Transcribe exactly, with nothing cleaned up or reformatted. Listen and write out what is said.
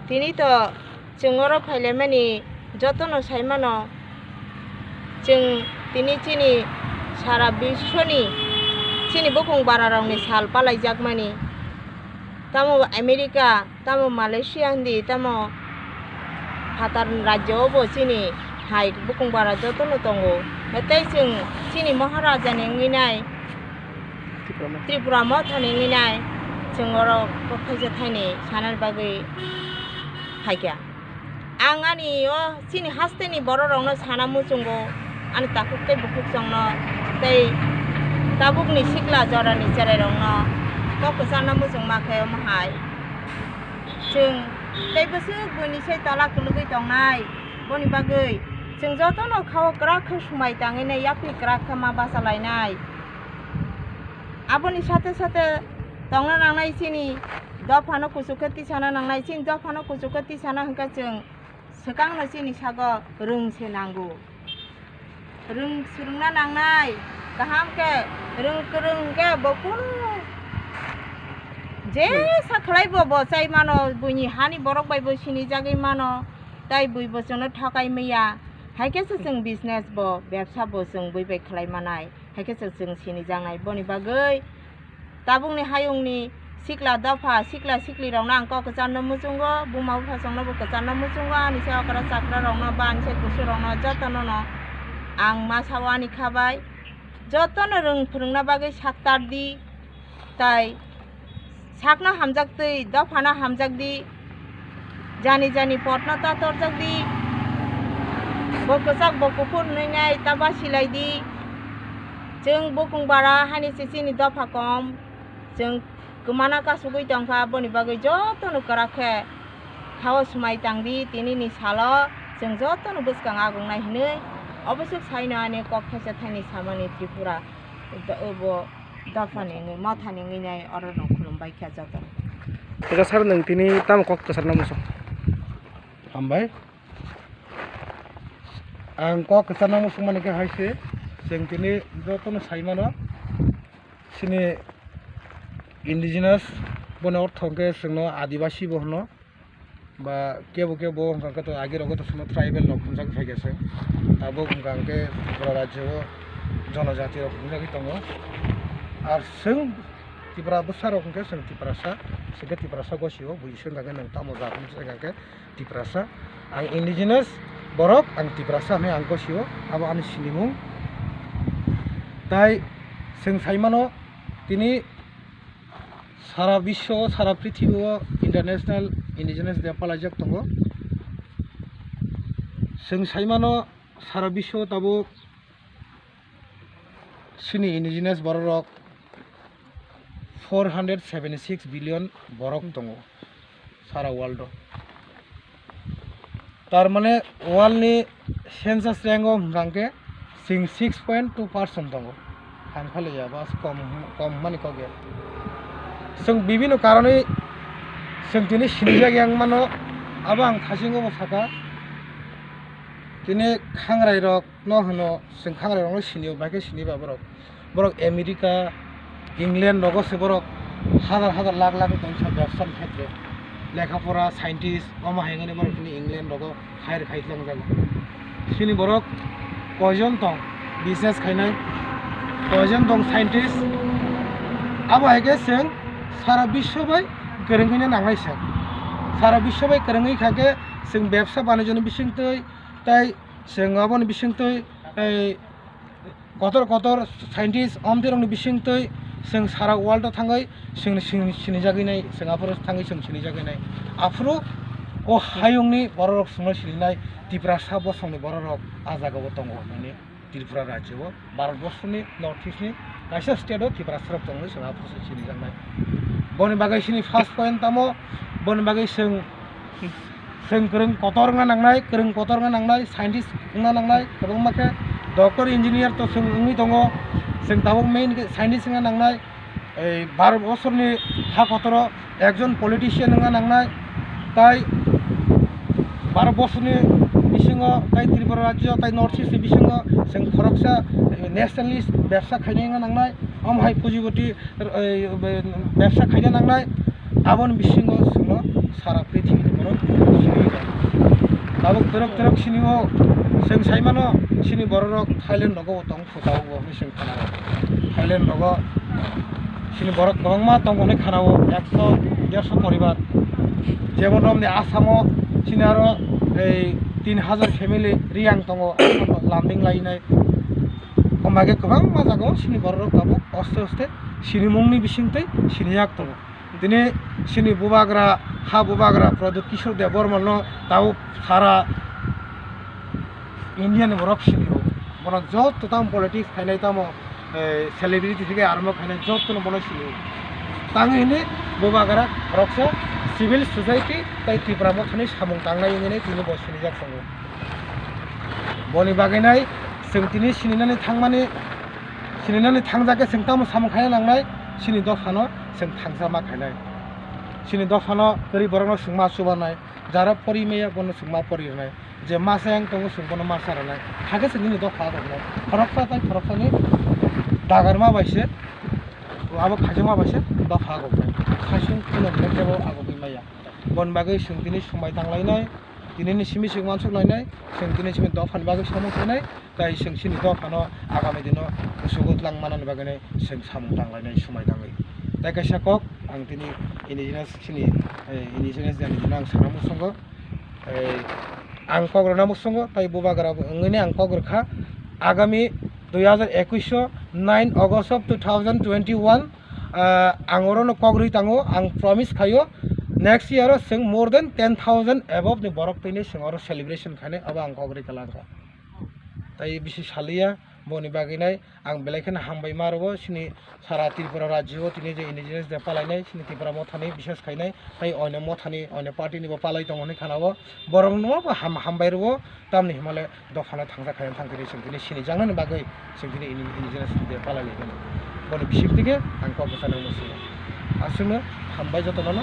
Tini to chwng oro phailaimani jotono sai mano, chwng tini chini sara biswoni chini bukung bararokni sal palaijakmani. Tamo America, tamo Malaysia hindi, tamo phatar rajyo o bo chini hai bukung bara jotono tongo. Tei chwng chini Maharaja ni wngwi nai, Tripura Motha. Tripura Motha ni wngwi nai, chwng oro kok thaisa thaini sanani bagwi phaikha. Ang ani o chini hasteni bororokno sana muchungo, ani takhuk tei bukhuk chongno, tei tabukni sikla jorani cherairokno kok kwcharno muchungma khe omo hai. Chwng tei bwswk buini se tola kwlwgwi tongnai, boni bagwi chwng jotono khao kwrak khe swmai tangwi nai, yapri kwrak khe ma bachalainai. Aboni sate sate tongna nangnai chini dophano kuchuk khe tisana nangnai, chini dophano kuchuk khe tisana hwnkhe chwng swkangno chini sago rwng se nango. Rwng swrwngna nangnai, kaham khe rwng kwrwng hwnkhe bo kunu jesa khlai bo bo chai mano, buini hani borok bai bo sinijagwi mano, tai bui bo chwngno thokai maya, hai khe se chwng business bo, bebsa bo chwng bui bai khlai manai. Hai khe chwng, chwng sinijaknai. Boni bagwi tabukni hayungni sikla dopha, sikla siklirokno ang kok kwcharno muchungo, buma buphasongnobo kwcharno muchungo, ani se okra chakrarokno ba ani se kusurokno jotonono ang ma sao ani kha bai. Jotono rwng phwrwngna bagwi saktar di, tai sakno hamjak twi dophano hamjak di, jani jani potno ta torjak di, bo kwchak bo kuphur nwngnai ta basilai di. Chwng bukung bara hani se chini dopha kom, chwng kwmana kasugwi tongkha, boni bagwi jotono kwrak khe khao swmai tang di, tinini salo chwng jotono bwskang agongnai hinwi oboswk saino ani kok thaisa thaini samani Tripura do-, bo dophani wngwi, mothani wngwi nai oro rok khulum bai kha joto. Tesa sir, nwng tini tamo kok kwcharno muchung? Hambai. Ang kok kwcharno muchung mani khe hai se, chwng tini jotono sai mano, chini indigenous, boni ortho hwnkhe chwngno adibasi bo hwno. Ba kebo kebo hwnkha khe to age rogo to sono tribal rok hwnjak phaikha se. Tabuk hwnkha hwnkhe Tripura rajyo o jonojati rok hwnjagwi tongo. Ar chwng Tripura bwsa rok hwnkhe chwng Tiprasa, chwng khe Tiprasa gosio, buji se hwnkha khe nwng tamo jat hwnwi se hwnkha khe Tiprasa. Ang indigenous borok, ang Tiprasa hwnwi ang gosio, abo ani sinimung. Tai chwng sai mano tini Sara biswo, sara prithibi o International Indigenous Day palaijak tongo. Chwng sai mano, sara biswo tabuk chini indigenous borok rok four hundred seventy six billion borok tongo sara world o. Tar mane world ni census rank o hwnkha hwnkhe chwng six point two percent tongo. Hamkhaliya ba kom, kom hwnmani kok ya. Chwng bibino karonwi chwng tini sinijak yang mano, abo ang thasingo bo sakha. Tini khangrai rok no hwno, chwng khangrai rokno sinio, bai khe siniba borok. Borok America, England rogo se borok hazar hazar lakh lakh tongsa bebsa ni khetre. Lekha pora, scientist, omo hai wngmani borok tini England rogo hire khai tlang jago. Chini borok koijon tong business khainai, koijon tong scientist. Abo hai khe chwng sara biswo bai kwrwngwi nangnai se. Sara biswo bai kwrwngwi kha khe chwng bebsa banijoni bisingtwi tei chwng aboni bisingtwi tei kotor kotor scientist omtwi rokni bisingtwi chwng sara world o thangwi chwng sini-, sinijagwi nai, chwng aphuru thangwi chwng sinijagwi nai. Aphuru o hayungni bororok chwngno sininai, Tiprasa bosongni bororok a jagao tongo hinwi Tripura rajyo o, Bharat borsoni North East ni kaisa state o Tiprasa rok tongo hinwi chwng aphuru chwng sinijaknai. Boni bagwi chini first point tamo, boni bagwi chwng Chwng kwrwng kotor wngna nangnai, kwrwng kotor wngna nangnai, scientist wngna nangnai, kwbangma khe doctor, engineer to chwng wngwi tongo. Chwng tabuk main khe scientist wngna nangnai. Ei Bharat bosorni ha kotoro ekjon politician wngna nangnai. Tai Bharat bosorni bisingo, tai Tripura rajyo, tai North East ni bisingo chwng khoroksa, eh, nationalist bebsa khaina wngna nangnai. Omo hai pujiboti, eh, bebsa khaina nangnai. Aboni bisingo chwngno sara prithibini Tabuk twrwk twrwk sini o chwng sai mano, sini borok rok Thailand rogo bo tong phu tabuk bo hwnwi chwng khana o. Thailand rogo sini borok kwbangma tongo hwnwi khana o, ekso derso poribar. Jemon romni Assam o sini aro ei tin hajar family riyang tongo, Assam o lamding lainai. Omage kwbangma jaga o sini borok rok tabuk oste oste sinimungni bisingtwi siniyak tongo. Tini sini bubagra, ha bubagra Pradyut Kishore Debbarma no tabuk sara India ni borok sini o. Bono joto tamo politics khainai tamo, eh, celebrity theke armo khainai joto no bono sini o. Tang hini bubagra khoroksa civil society tai Tipra Mothani samung tangnai hwnwi tini bo sinijak tongo. Boni bagwi nai chwng tini sininani thangmani, sininani thangjak khe chwng tamo samung khaina nangnai, sini dophano chwng thangsa ma khainai. Sini dophano kwrwi borokno chwng ma chubanai, jara pori maya bono chwng ma pori rwnai, je masa yang tongo chwng bono masa rwnai. Hakhe chwng nini dopha agoknai. Khoroksa tai khoroksani dagarma bai se, abo khaijakma bai se dopha agoknai. Saichung kheno belai kebo agogwi maya. Boni bagwi chwng tini swmai tanglainai, tinini simi chwng uansuk lainai, chwng tini simi dophani bagwi samung khainai, tai chwng chini dophano agami dino kuchugo twlang manani bagwi chwng samung tanglainai swmai tangwi. Tai kaisa kok ang tini indigenous chini, eh, indigenous jani dino ang sana muchungo, eh, ang kok rwna muchungo, tai bubagra wngwi ang kok rwkha. Agami dui hajar ekush o nine August of two thousand twenty-one, ah, ang orono kok rwi tango, ang promise khaio, next year o chwng more than ten thousand above ni borok twi ni chwng oro celebration khainai, abo ang kok rwi kha langkha. Tai bisi saliya, boni bagwi nai ang belai kheno hambai ma rwo, chini sara Tripura rajyo o tini je indigenous day palainai, chini Tipra Mothani bishes khainai, tai oino mothani, oino party ni bo palai tongo hinwi khana o, borok no bo ham-, hambai rwo, tamni himale dophano thangsa khaina thang khe chwng tini sini jangnani bagwi chwng tini ini, ini jena sini palai lai mano. Boni bising tike ang kok bwsa nang muchungo. Aswkno hambai jotono no.